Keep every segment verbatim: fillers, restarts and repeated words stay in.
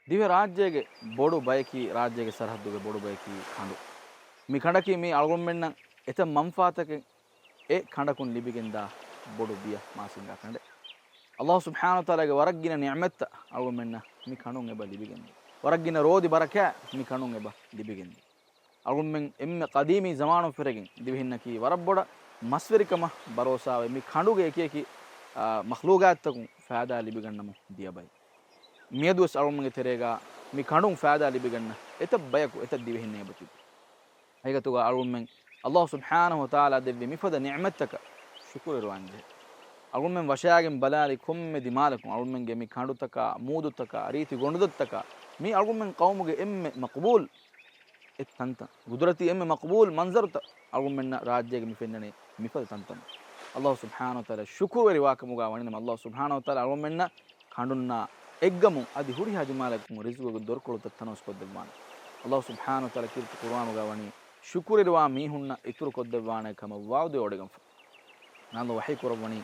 ދިވެހި ރާއްޖޭގެ ބޮޑު ބަޔަކީ، ރާއްޖޭގެ ސަރަހައްދުގެ ބޮޑު ބަޔަކީ ކަނޑު. މި ކަނޑަކީ މީ އަޅުގަނޑުމެންނަށް އެތައް މަންފާތަކެއް އެ ކަނޑަކުން ލިބިގެންދާ ބޮޑު ބިޔަ މާސިނގާ ކަނޑެއް. އަﷲ ސުބްޙާނަހޫ ވަތަޢާލާގެ ވަރަށް ގިނަ ނިޢުމަތްތައް އަޅުގަނޑުމެންނަށް މި ކަނޑުން އެބަ ލިބިގެންދޭ. ވަރަށް ގިނަ ރޯދި ބަރަކާތް މި ކަނޑުން އެބަ ލިބިގެންދޭ. އަޅުގަނޑުމެން އެންމެ ޤަދީމީ ޒަމާނުން ފެށިގެން ދިވެހިންނަކީ ވަރަށް ބޮޑަށް މަސްވެރިކަމަށް ބަރޯސާވެ މި ކަނޑުގެ އެކިއެކި، އާ، މަޚްލޫގާތްތަކުން ފައިދާ ލިބިގަންނަމުން ދިޔަ ބައެއް. މިއަދުވެސް އަޅުގަނޑުމެންގެ ތެރޭގަ މި ކަނޑުން ފައިދާ ލިބިގަންނަ އެތައް ބަޔަކު އެތައް ދިވެހިންނެއް އެބަ ތިބި. ހަގީގަތުގަ އަޅުގަނޑުމެން އަﷲ ސުބްޙާނަހޫ ވަތަޢާލާ ދެއްވި މިފަދަ ނިޢުމަތްތަކަށް ޝުކުރުވެރިވާންޖެހޭ. އަޅުގަނޑުމެން ވަށާގެން ބަލާލި ކޮންމެ ދިމާލަކުން އަޅުގަނޑުމެންގެ މި ކަނޑުތަކާ، މޫދުތަކާ، ރީތި ގޮނޑުދޮށްތަކާ، މީ އަޅުގަނޑުމެން ޤައުމުގެ އެންމެ މަޤްބޫލު އެއް ތަންތަން، ގުދުރަތީ އެންމެ މަޤްބޫލު މަންޒަރުތައް އަޅުގަނޑުމެންނަށް ރާއްޖޭގަ މި ފެންނަނީ މިފަދަ ތަންތަން. އަﷲ ސުބްޙާނަހޫ ވަތަޢާލާ ޝުކުރުވެރިވާކަމުގަ ވަނީނަމަ، އަﷲ ސުބްޙާނަހޫ ވަތަޢާލާ އަޅުގަނޑުމެންނަށް ކަނޑުންނާ އެއްގަމުން އަދި ހުރިހާ ދިމާލަކުން ރިޒުގުގެ ދޮރުކޮޅުތައް ތަނަވަސްކޮށްދެއްވާނެ. އަﷲ ސުބްޙާނަހޫ ވަތަޢާލާ ކީރިތި ޤުރުއާނުގަ ވަނީ ޝުކުރުވެރިވާ މީހުންނަށް އިތުރުކޮށްދެއްވާނެ ކަމަށް ވަޢުދުވެވޮޑިގެންފަ. އަﷲ ވަޙީ ކުރައްވަނީ،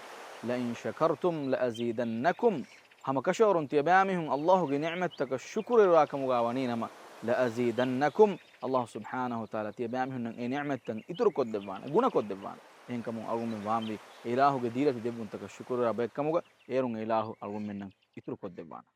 "لئن شكرتم لأزيدنكم." ހަމަކަށަވަރުން ތިޔަބައިމީހުން އަﷲގެ ނިޢުމަތްތަކަށް ޝުކުރުވެރިވާކަމުގަ ވަނީނަމަ، "لأزيدنكم." އަﷲ ސުބްޙާނަހޫ ވަތަޢާލާ ތިޔަބައިމީހުންނަށް އެ ނިޢުމަތްތައް އިތުރުކޮށްދެއްވާނެ، ގުނަކޮށްދެއްވާނެ. އެހެންކަމުން އަޅުގަނޑުމެން ވާންވީ އެ އިލާހުގެ ދީލަތި ދެއްވުންތަކަށް ޝުކުރުވެރިވާ ބައެއްކަމުގަ، އޭރުން އެ އިލާހު އަޅުގަނޑުމެންނަށް އިތުރުކޮށްދެއްވާނެ.